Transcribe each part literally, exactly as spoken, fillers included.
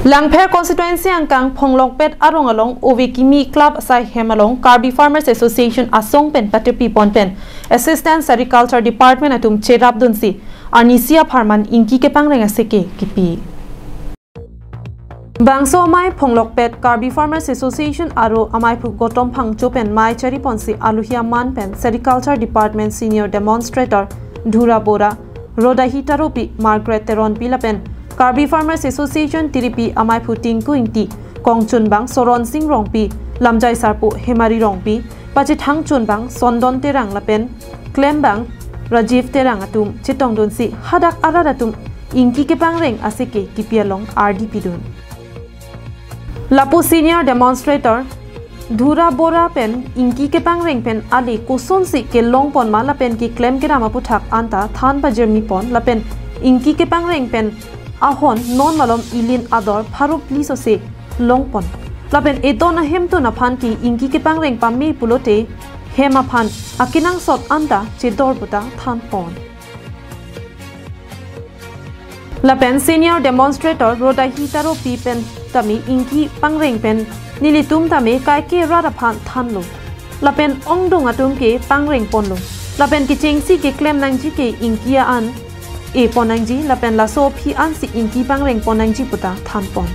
Langpher constituency angkang Phonglokpet arong along ove kimi club asai hem along Karbi Farmers Association asong pen patirpi pon pen Assistant Sericulture Department atum cherap dunsi arnisi apharman ingki kepangreng aseke kipi. Bangso amei Phonglokpet Karbi Farmers Association aro ameiphu Gotom Phangcho pen mei chari ponsi aluhi aman pen Sericulture Department Senior Demonstrator Dhura Bora, Rodahi Taropi, Margaret Teronpi lapen Karbi Farmers Association tiripi ameiphu Tinku Ingti, kongchunbang Soron Sing Rongpi, lamjai sarpo Hemari Rongpi, pachethang chunbang Sondon Terang lapen klembang Rajiv Terang atum chetongdunsi hadak arat atum ingki kepangreng aseke kipi along ardi pidun. Lapu senior demonstrator Dhura Bora pen ingki kepangreng pen ale kosonsi kelong pon ma lapen keklem kedam aputhak anta than pajirmi pon lapen ingki kepangreng pen ahon non malom ilin ador pharo phli sose long pon. Lapen edon ahemtun aphan ke ingki kepangreng pame pulote hem aphan akenangsot anta chedor puta than pon. Lapen senior demonstrator Rodahi Taropi pen tame ingki pangreng pen nelitum tame kaike rat aphan thanlo. Lapen ongdung atum ke pangreng ponlo. Lapen kechengsi keklem nangji ke ingki an e pon nangji lapen laso aphi ansi ingki pangreng pon nangji puta than pon.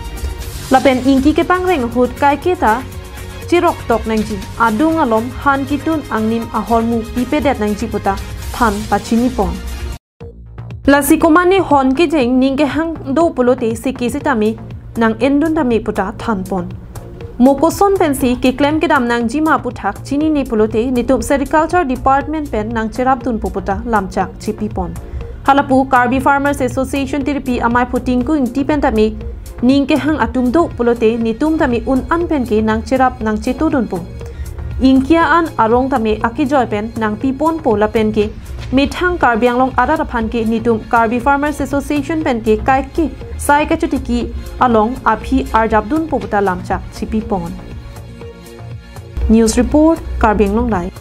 Lapen ingki kepangreng ahut kaike ta cherok tok nangji, adung alom han kitun angnim ahormu pipedet nangji puta than pachini pon. Lasi komane hon kejeng ning kehang do pulote seke setame nang-endun tame puta than pon. Mo koson pensi keklem kedam nangji ma aputhak chinine pulote netum Sericulture Department pen nangcherap dunpo puta lamchak chipi pon. Halapu Karbi Farmers Association tiripi ameiphu Tinku Ingti pen tame ning kehang atum do pulote netum tame un an pen ke nangcherap nangchetu dunpo. Ingki an arong tame akejoi pen nangpi ponpo lapen ke methang Karbi Anglong arat aphan ke netum Karbi Farmers Association pen ke kaike sai kachotiki along aphi arjap dunpo puta lamchak chipi pon. News report, Karbi Anglong Live.